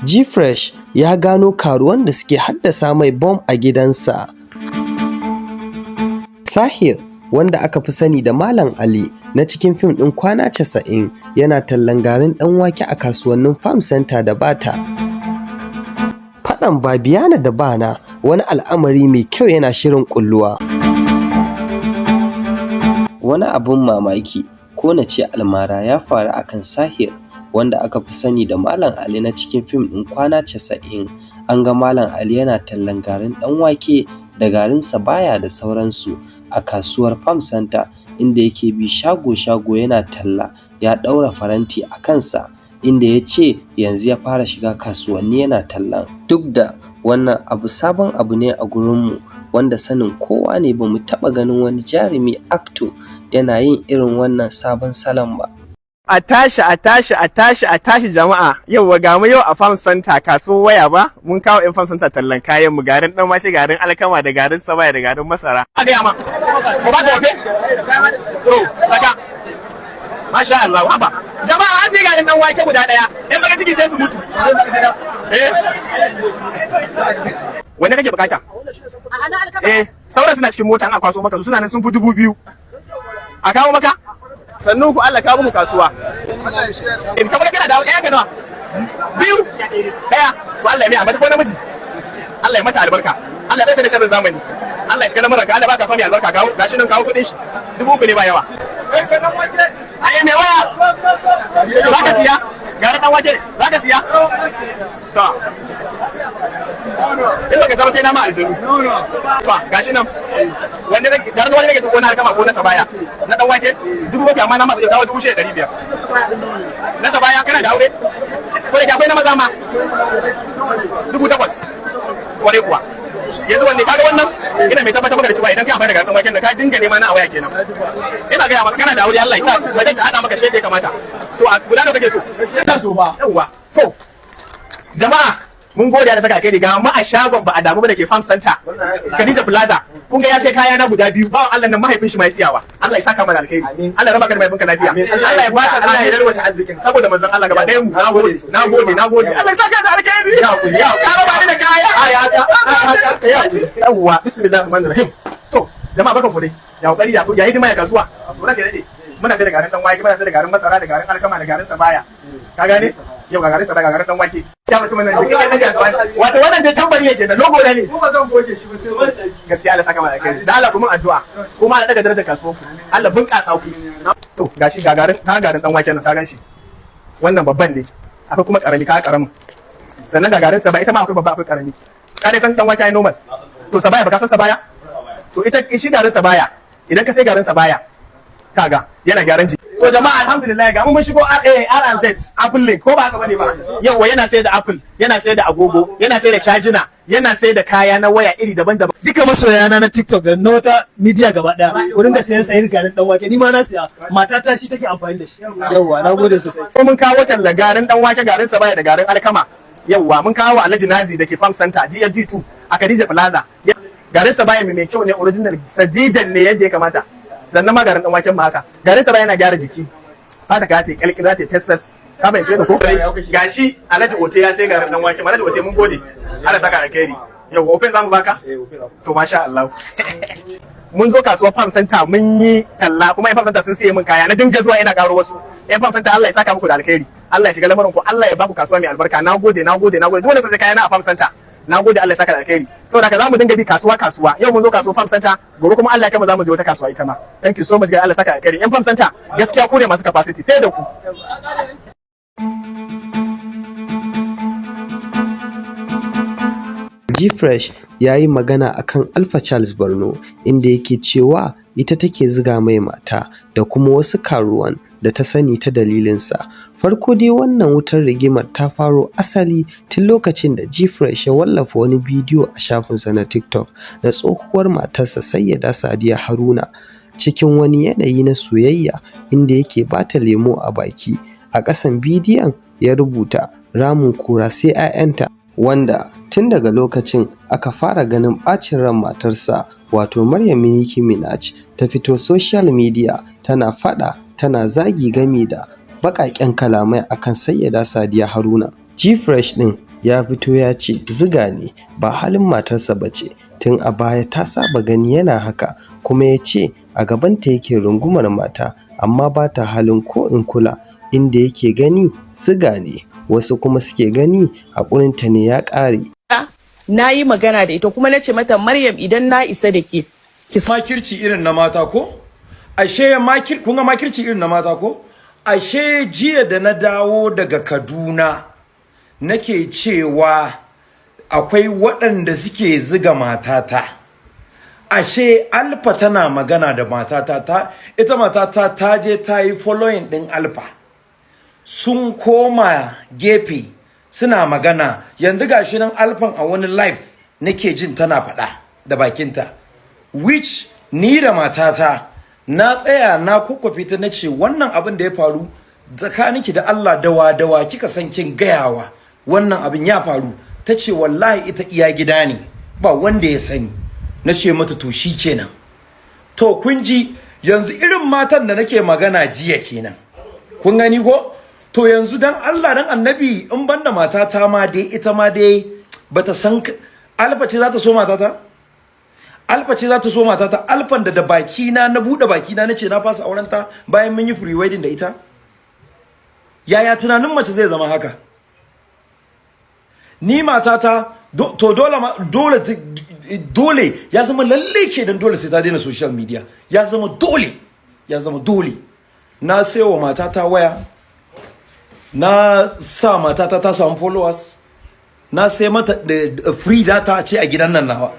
Gfresh ya gano karuwan da suke haddasa mai bom a gidansa. Sahir, wanda aka fi sani da Malam Ali na cikin fim ɗin Kwana 90, yana tallan garin ɗanwake a kasuwannin Farm Center da Bata. Faɗan Babiyana da Bana wani al'amari mai kyau yana shirin ƙulluwa. Wani abin mamaki ko na ce almara ya faru a kan Sahir, wanda aka fi sani da Malam Ali na cikin fim ɗin Kwana 90. An ga Malam Ali yana tallan garin ɗanwake da garin sabaya da sauransu a kasuwar Farm Center, inda yake bi shago-shago yana talla ya ɗaura faranti a kansa, inda ya ce yanzu ya fara shiga kasuwanni yana tallan. Duk da wannan abu sabon abu ne a gurinmu, wanda sanin kowa ne ba mu taɓa ganin wani jarumi actor yana yin irin wannan sabon salon ba. A tashi, a tashi, a tashi, a tashi jama'a. Yau ga mu yau a Farm Center, kasuwar waya ba. Mun kawo yan Farm Center tallan kayan mu, garin dan wake, garin alkama da garin sabaya da garin masara. A gaya ma. Ko ba ka wafe? To, saka. Masha Allah, haba. Jama'a, an sai garin dan wake guda daya. Yan baka ciki sai su mutu. Eh. Wanne kake bukata? Eh, sauran suna cikin mota, an kwaso maka su, suna nan sun fi 2000. A kawo maka? Sannan ku Allah kawo mu kasuwa. In kamar kana da ɗaya ka nawa? Biyu. Ɗaya. To Allah ya mai albarka ko namiji. Allah ya mata albarka. Allah ya tsare da sharrin zamani. Allah ya shiga lamarin ka, Allah baka fami albarka, kawo gashi nan, kawo kuɗin shi. 3000 ne ba yawa. Ai me waya? Za ka siya? Gara dan wake za ka siya? To. In baka zama sai na ma aljanu. To gashi nan. Wanda garin wani nake so, ko na alkama ko na sabaya? Na dan wake 7000, amma na ma zai kawo 6500. Na sabaya, kana da aure? Ko da ke akwai na maza ma. 8000. Kwarai kuwa. Yanzu wanne kaga wannan, ina mai tabbatar maka da cewa idan kai amfani da garin waken da ka dinga nema na a waya kenan. Ina gaya maka, kana da aure, Allah ya sa wajen ta hada maka shede kamata. To, a guda nawa kake so? Ina so ba. Yawwa. To jama'a, mun gode da saka kai ga mu a shagon ba a damu ba da ke Farm Center, Khadija Plaza. Kun ga ya sai kaya na guda biyu. Bawan Allah nan, mahaifin shi mai siyawa. Allah ya saka mana alkhairi. Allah ya raba ka da mahaifinka lafiya. Allah ya baka, Allah ya yarwata arzikin saboda manzon Allah gaba ɗayan mu. Nagode, nagode, nagode. Allah ya saka da alkhairi. Ya hakuri, ya ka raba ni da kaya. Ya haka, ya hakuri. Yawwa, bismillahir rahmanir rahim. To jama'a, barkan ku dai. Ya kokari, ya hidima, ya kasuwa? To ranka dade, muna sai da garin dan wake, muna sai da garin masara da garin alkama da garin sabaya. Ka gane? Yau ga garin sabaya, ga garin dan wake. Ya mutum nan da kake nan kasuwa, wato wannan dai tambari ne kenan, logo ne. Ko ba zan goge shi ba sai Gaskiya Allah saka mana alkhairi. Da Allah kuma addu'a. Kuma Allah daga darajar kasuwar ku. Allah bunƙasa ku. To gashi ga garin, ka garin dan wake nan, ka gan shi. Wannan babban ne. Akwai kuma karami, ka karamin. Sannan ga garin sabaya, ita ma akwai babba, akwai karami. Ka dai san dan wake ai normal. To sabaya, baka san sabaya? To ita shi garin sabaya, idan ka sai garin sabaya, kaga yana gyaran jiki. To jama'a, alhamdulillah, ga mu mun shigo RA R&Z Apple Link, ko ba haka bane ba? Yawa, yana sai da Apple, yana sai da agogo, yana sai da cajina, yana sai da kaya na waya iri daban-daban. Duka masoyana na TikTok da na wata media gaba daya, ku dinga sayan sayar garin dan wake. Ni ma na siya, matata shi take amfani da shi. Yawwa, na gode sosai. Ko mun kawo talla garin dan wake, garin sabaya da garin alkama. Yawwa, mun kawo Alhaji Nazi da ke Farm Center GFD2 a Khadija Plaza. Garin sabaya mai kyau ne, original sadidan ne yadda ya kamata. Sannan ma garin dan waken ma haka. Garin sabaya yana gyara jiki. Fata ka ta kyalkyal, za ta fes fes. Ka fahimce ni ko? Gashi Alhaji Ote ya sai garin dan wake. Alhaji Ote, mun gode. Allah saka alkhairi. Yau open zamu baka? To masha Allah. Mun zo kasuwar Farm Center mun yi talla, kuma yan Farm Center sun siye min kaya, na dinga zuwa ina karo wasu. Yan Farm Center, Allah ya saka muku da alkhairi. Allah ya shiga lamarin ku, Allah ya baku kasuwa mai albarka. Nagode, nagode, nagode. Duk wanda sai kaya na a Farm Center. Nagode, Allah ya saka da alkhairi. Saboda haka zamu dinga bi kasuwa kasuwa. Yau mun zo kasuwar Farm Center, gobe kuma Allah ya kai mu zamu je wata kasuwa ita ma. Thank you so much guys. Allah ya saka alkhairi. Yan Farm Center, gaskiya ku ne masu capacity, sai da ku. Gfresh ya yi magana a kan Alpha Charles Borno, inda yake cewa ita take ziga mai mata da kuma wasu karuwan da ta sani ta dalilinsa. Farko dai wannan wutar rigimar ta faro asali tun lokacin da Gfresh ya wallafa wani bidiyo a shafinsa na TikTok na tsohuwar matarsa Sayyada Sadiya Haruna cikin wani yanayi na soyayya, inda yake ba ta lemo a baki. A ƙasan bidiyon ya rubuta, "Ramin kura sai 'ya'yanta", wanda tun daga lokacin aka fara ganin ɓacin ran matarsa, wato Maryam Nicki Minaj, ta fito social media tana faɗa, tana zagi gami da baƙaƙen kalamai akan Sayyada Sadiya Haruna. Gfresh ɗin ya ya fito ya ce ziga ne, ba halin matarsa ba ce, tun a baya ta saba gani yana haka, kuma ya ce a gabanta yake rungumar mata amma ba ta halin ko in kula, inda yake gani ziga ne, wasu kuma suke gani haƙurinta ne ya ƙare. Na yi magana da ita kuma na ce mata, "Maryam, idan na isa da ke ki Makirci irin na mata ko? Ashe makir, kun ga makirci irin na mata ko? Ashe jiya da na dawo daga Kaduna nake cewa akwai waɗanda suke ziga matata. Ashe Alfa tana magana da matata. Ta ita matata ta je ta yi following ɗin Alfa, sun koma gefe suna magana. Yanzu gashi nan Alfan a wani live nake jin tana faɗa da bakinta, which ni da matata na tsaya na kwakwafe ta, na ce, "Wannan abin da ya faru tsakaninki da Allah, dawa dawa kika san kin gayawa wannan abin ya faru?" Ta ce wallahi ita iya gida ne, ba wanda ya sani. Na ce mata, "To kenan." To kun ji yanzu irin matan da nake magana jiya kenan, kun gani ko? To yanzu dan Allah dan Annabi, in banda matata ma dai, ita ma dai bata san Alfa ce za ta so matata. Alfa ce za ta so matata. Alfan da baki na na bude baki na nace na fasa aurenta bayan mun yi free wedding da ita. Yaya tunanin mace zai zama haka? Ni matata to dole dole dole ya zama lalle ke dan dole sai ta daina social media. Ya zama dole, ya zama dole. Na sayo matata waya, na sa matata ta samu followers, na sai mata free data ce a gidan nan nawa,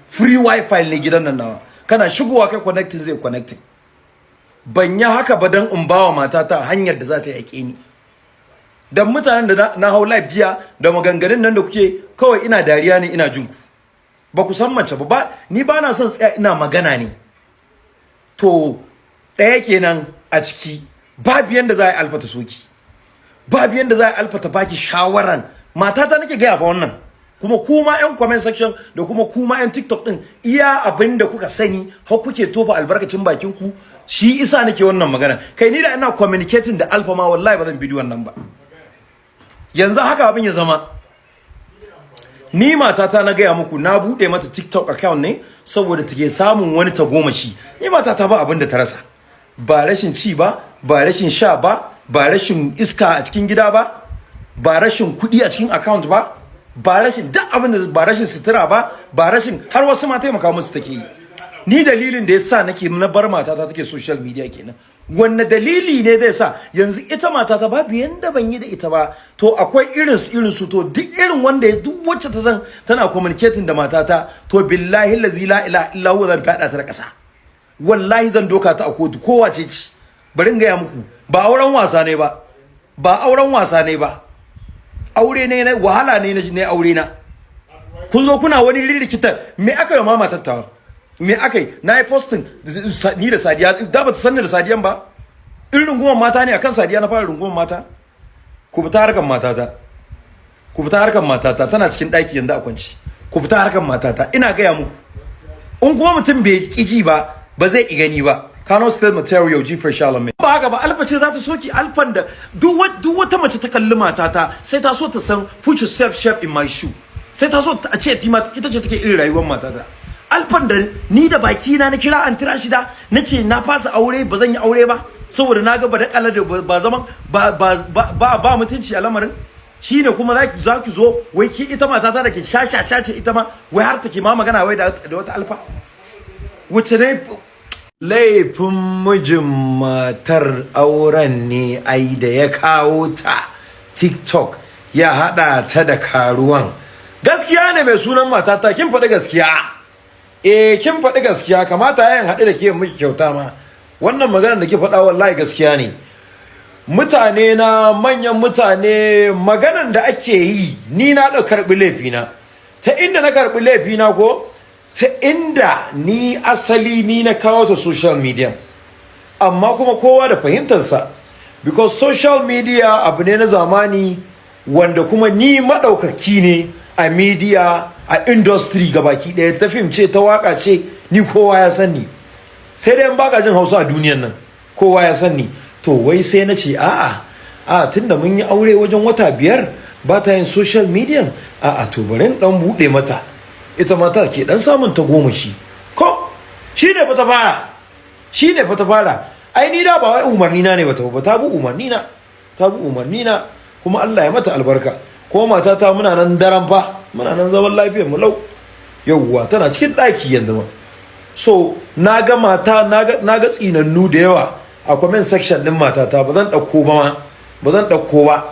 free wifi ne gidan nan nawa, kana shigowa kai connecting zai connecting. Ban yi haka ba don in bawa matata hanyar da za ta yaƙe ni. Dan mutanen da na hau live jiya da maganganun nan da kuke, kawai ina dariya ne, ina jin ku. Ba ku san mace ba. Ni ba na son tsaya ina magana ne. To ɗaya kenan a ciki. Babu yanda za a yi Alfa ta soki, babu yanda za a yi Alfa ta baki shawaran. Matata nake gaya fa wannan. Kuma kuma yan comment section da kuma kuma yan TikTok din, iya abin da kuka sani har kuke tofa albarkacin bakin ku, shi isa nake wannan magana. Kai, ni da ina communicating da Alfa ma, wallahi ba zan bidiyon nan ba. Yanzu haka abin ya zama, ni matata na gaya muku, na bude mata TikTok account ne saboda take samun wani tagomashi. Ni matata ba abin da ta rasa, ba rashin ci ba, ba rashin sha ba, ba rashin iska a cikin gida ba, ba rashin kuɗi a cikin account ba, ba rashin duk abin da ba rashin sutura ba, ba rashin, har wasu ma taimaka musu take yi. Ni dalilin da yasa nake na bar matata take social media kenan. Wanne dalili ne zai sa yanzu ita matata babu yanda ban yi da ita ba? To akwai irin su, irin su. To duk irin wanda ya, duk wacce ta san tana communicating da matata, to billahi allazi la ilaha illa huwa, zan fada ta da kasa, wallahi zan doka ta a kotu, kowace ce. Bari in gaya muku, ba auren wasa ne ba, ba auren wasa ne ba. Aure ne na wahala ne na aure na. Kun zo kuna wani ririkita. Me aka yi mama tattawa? Me aka yi? Na yi posting ni da Sadiya, da ba ta sanni da Sadiyan ba. In rungumar mata ne, akan Sadiya na fara rungumar mata. Ku fita harkar matata, ku fita harkar matata, tana cikin ɗaki yanzu a kwanci. Ku fita harkar matata, ina gaya muku. In kuma mutum bai ƙi ba, ba zai ƙi gani ba. Kano State Material G Fresh Shalom. Ba haka ba, Alfa ce za ta soki. Alfan da duk wata mace ta kalli matata sai ta so ta san put yourself shape in my shoe, sai ta so a ce ita ce take irin rayuwar matata. Alfan da ni da baki na na kira an tira shida, na ce na fasa aure, ba zan yi aure ba, saboda na ga ba da kala da ba zaman ba ba ba ba mutunci a lamarin. Shine kuma za ki zo wai ki ita matata da ke sha sha sha ce, ita ma wai har take ma magana wai da wata Alfa wacce ne. Laifin mijin matar auren ne ai da ya kawo ta TikTok ya hada ta da karuwan. Gaskiya ne, mai sunan matata, kin faɗi gaskiya. Eh, kin faɗi gaskiya. Kamata yayin haɗu da ke miki kyauta ma. Wannan magana da ke faɗa, wallahi gaskiya ne. Mutane na, manyan mutane, maganan da ake yi, ni na da karɓi laifina. Ta inda na karɓi laifina ko ta inda ni asali ni na kawo ta social media, amma kuma kowa da fahimtarsa, because social media abu ne na zamani, wanda kuma ni maɗaukaki ne a media, a industry gabaki ɗaya, ta fim ce, ta waka ce, ni kowa ya san ni, sai dai in baka jin Hausa a duniyan nan, kowa ya san ni. To wai sai na ce a'a, a tunda mun yi aure wajen wata 5. Ba ta yin social media. A'a, to bari in dan buɗe mata, ita mata ke dan samun ta goma shi ko shi ne fa ta fara, shi ne fa ta fara. Ai ni da ba wai umarni na ne bata ba, ta bi umarni na, ta bi umarni na, kuma Allah ya mata albarka. Ko mata ta muna nan daren fa, muna nan zaman lafiyar mu lau. Yauwa, tana cikin ɗaki yanzu ma. So na ga mata, na ga tsinannu da yawa a comment section din matata. Ba zan ɗauko ba ma, ba zan ɗauko ba.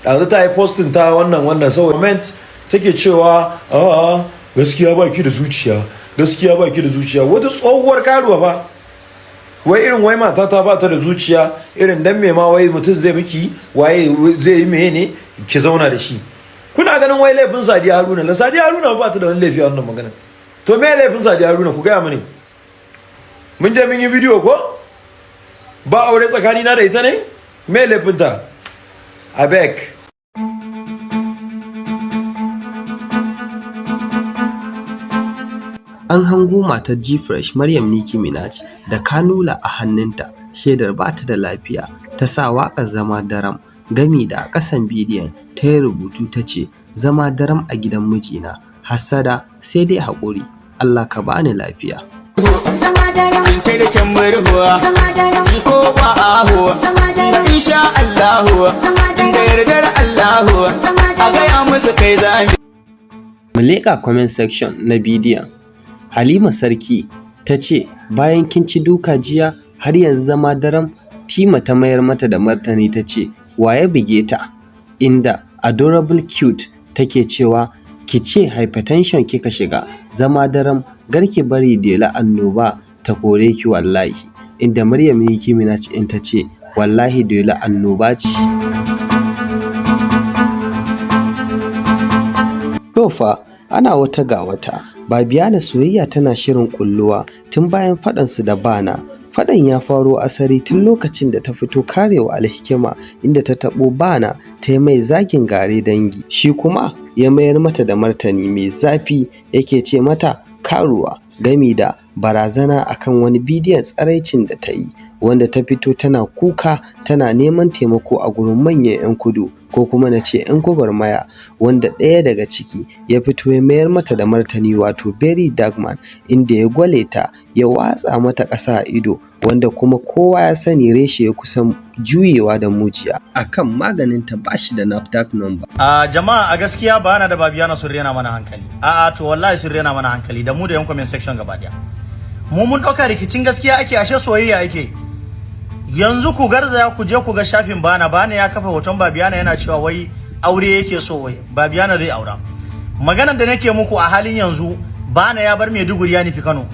Ɗazu ta yi posting ta wannan saboda comment take cewa, "A'a, gaskiya ba ki da zuciya, gaskiya ba ki da zuciya." Wata tsohuwar karuwa fa, wai irin wai matata ba ta da zuciya, irin dan me ma wai mutum zai miki waye, zai yi meye ne ki zauna da shi? Kuna ganin wai laifin Sadiya Haruna? La Sadiya Haruna ba ta da wani laifi a wannan magana. To me laifin Sadiya Haruna? Ku gaya mini. Mun je mun yi bidiyo ko ba aure tsakanina da ita ne? Me laifinta? Abeg. An hango matar Gfresh Maryam Nicki Minaj da kanula a hannunta, shaidar ba ta da lafiya, ta sa waƙar "Zama Daram" gami da a ƙasan bidiyon ta yi rubutu ta ce, "Zama daram a gidan mijina, hassada sai dai haƙuri, Allah ka ba ni lafiya." Zama daram. Tirkin murhuwa. Zama daram. Ko ba ahuwa. Zama daram. Insha Allahu. Zama daram. Da yardar Allahu. Zama A daram. gaya musu kai zami. Mu leƙa comment section na bidiyon. Halima Sarki ta ce, "Bayan kin ci duka jiya, har yanzu zama daram?" Tima ta mayar mata da martani ta ce, "Wa ya buge ta?" Inda Adorable Cute take cewa, "Ki ce hypertension kika shiga, zama daram, gar ki bari Dela annoba ta kore ki wallahi." Inda Maryam Nicki Minaj ɗin ta ce, "Wallahi Dela annoba ce." To fa, ana wata ga wata, Babiyana soyayya tana shirin ƙulluwa tun bayan faɗansu da Bana. Faɗan ya faro asali tun lokacin da ta fito karewa Alhikima, inda ta taɓo Bana ta yi mai zagin gare dangi. Shi kuma ya mayar mata da martani mai zafi, yake ce mata karuwa gami da barazana akan wani bidiyon tsiraicin da ta yi, wanda ta fito tana kuka tana neman taimako a gurin manyan 'yan kudu, ko kuma na ce 'yan gwagwarmaya, wanda ɗaya daga ciki ya fito ya mayar mata da martani, wato Very Dark Man, inda ya gwale ta ya watsa mata ƙasa a ido, wanda kuma kowa ya sani reshe ya kusan juyewa da mujiya akan maganinta ba shi da NAFDAC number. A jama'a, a gaskiya Bana da Babiyana sun rena mana hankali. A'a, to wallahi sun rena mana hankali da mu da yan comment section gaba daya. Mu mun dauka rikicin gaskiya ake, ashe soyayya ake. Yanzu ku garzaya ku je ku ga shafin Bana. Bana ya kafa hoton Babiyana yana cewa wai aure yake so, wai Babiyana zai aura. Maganar da nake muku a halin yanzu, Bana ya bar Maiduguri ya nufi Kano.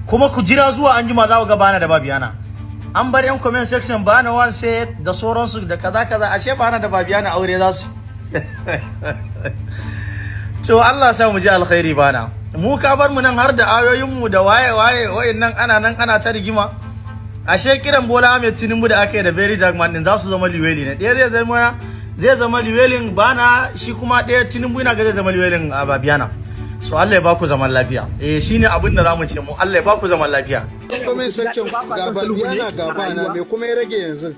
Kuma ku jira zuwa anjima za ku ga Bana da Babiyana. An bar yan comment section, Bana one set da sauransu da kaza kaza, ashe Bana da Babiyana aure za su. To Allah sa mu ji alkhairi. Bana, mu ka bar mu nan har da ayoyin mu da waye waye wayannan, ana nan ana ta rigima. Ashe kiran Bola Ahmed Tinubu da aka yi da Very Dark Man din za su zama liweli ne. Ɗaya zai zama liwelin Bana, shi kuma ɗaya Tinubu yana ga zai zama liwelin a Babiyana. So Allah ya baku zaman lafiya. Eh, shine abin da zamu ce mu, Allah ya baku zaman lafiya. Comment section, ga Babiyana ga Bana, me kuma ya rage yanzu?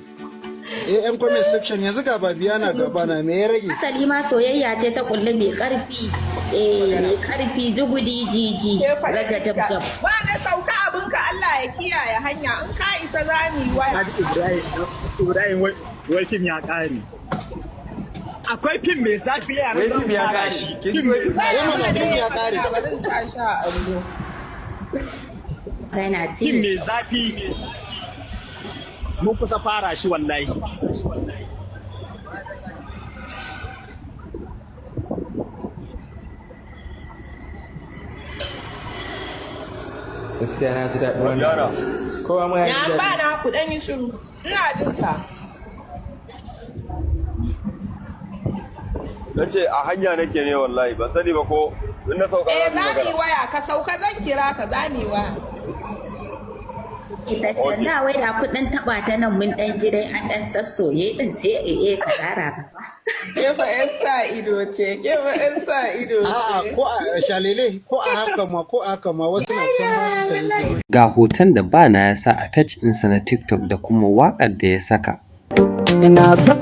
Eh, yan comment section, yanzu ga Babiyana ga Bana, me ya rage? Asali ma soyayya ce ta kulli mai karfi. Eh, mai karfi, jugudi jiji raga jab jab. Ba na sauka abinka, Allah ya kiyaye hanya, in ka isa za mu yi waya. Ibrahim, wai fim ya ƙare. Akwai fim mai zafi yaran. Wai fim ya kare. Wai mana fim ya kare. Bari in tashi a allo. Kana Fim mai sirri. zafi. Mun kusa fara shi wallahi. Gaskiya na ji daɗin wannan. Kowa ma ya ji Na daɗi. ba na ku dan yi shiru. Ina jin ka. Na ce a hanya nake ne wallahi, ban sani ba ko in na sauka Eh, za mu yi za mu yi magana. waya, ka sauka zan kira ka, za mu yi waya. Ita ce da wai da ku dan taba ta nan mun dan ji dai an dan sassoye din, sai eh ka kara gaba. Ke fa 'yan sa ido ce, ke fa 'yan sa ido A'a, ce. ko a shalele, ko a haka ma wasu na can ma suka yi su. Ga hoton da Bana ya sa a page ɗinsa na TikTok da kuma waƙar da ya saka. Ina son